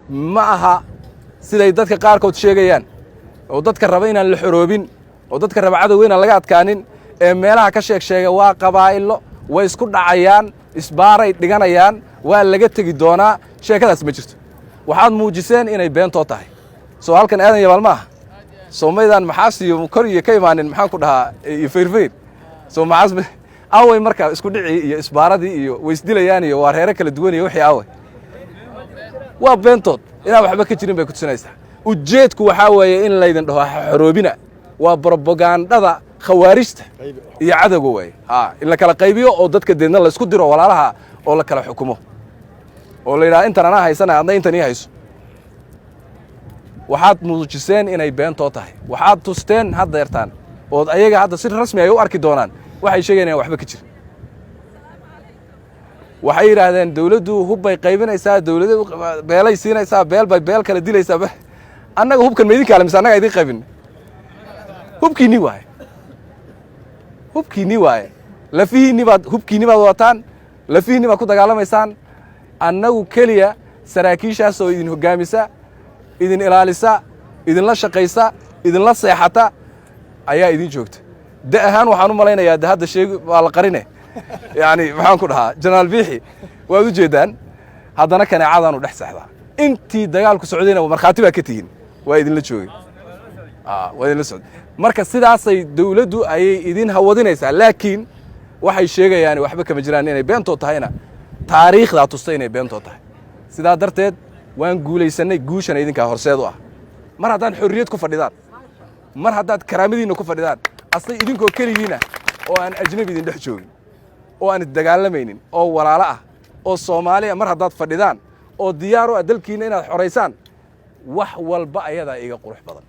Ma aha siday dadka qaarkood sheegayaan, oo dadka raba inaan la xoroobin, oo dadka raba cadowga inaan laga adkaanin, ee meelaha ka sheeg sheega waa qabaa'ilo, way isku dhacayaan, isbaaray dhiganayaan, waa laga tegi doonaa. Sheekadaas ma jirto. Waxaad muujiseen inay beentoo tahay. Soo halkan Aadan Yabaal ma aha? Soo maydaan Maxaas iyo kor iyo ka imaanin, maxaan ku dhahaa, iyo Fayrfayr? Soo Maxaas awey? Marka isku dhicii iyo isbaaradii iyo way isdilayaan iyo waa reero kala duwan iyo wixii awey? Waa beentood. Inaan waxba ka jirin bay ku tusinaysaa. Ujeedku waxaa weeye in laydin dhaho xoroobina. Waa brobagandada khawaarijta iyo cadowga waaye, ha in la kala qaybiyo oo dadka deedna laysku diro walaalaha, oo la kala xukumo, oo la yidhaha intan anaa haysana, adna intan ii hayso. Waxaad muujiseen inay beentoo tahay. Waxaad tusteen haddeertaan ood ayaga hadda si rasmi ay u arki doonaan waxay sheegayan inaan waxba ka jirin. Waxay yidhaahdeen dawladdu hub bay qaybinaysaa, dawlada beelay siinaysaa, beel bay beel kala dilaysaa. Annaga hubkan ma idin kaale mise annaga idin qaybin? Hubkiinni waaye, hubkiinni waaye. Lafihiinni baad, hubkiinni baad wadataan, lafihiinni baad ku dagaalamaysaan. Annagu keliya saraakiishaas oo idin hoggaamisa, idin ilaalisa, idinla shaqaysa, idinla seexata ayaa idin joogta. Da ahaan waxaan u malaynayaa de hadda sheegi waa la qarine, yacni maxaan ku dhahaa, Jenaraal Biixi waad u jeeddaan, haddana kaneecadaanu dhex seexdaa. Intii dagaalku socdayna markhaati baa ka tihiin, waa idinla joogay, waa idinla socday. Marka sidaasay dawladdu ayay idin hawadinaysaa, laakiin waxay sheegayaan waxba kama jiraan. Inay beentoo tahayna taariikhdaa tustay inay beentoo tahay. Sidaa darteed waan guulaysannay. Guushana idinkaa horseed u ah. Mar haddaan xorriyad ku fadhidaan, mar haddaad karaamadiinna ku fadhidaan, asay idinkoo keligiina oo aan ajnabi idin dhex joogin, oo aan isdagaalamaynin, oo walaalo ah, oo Soomaaliya, mar haddaad fadhidaan oo diyaar u ah dalkiinna inaad xoraysaan, wax walba ayadaa iga qurux badan.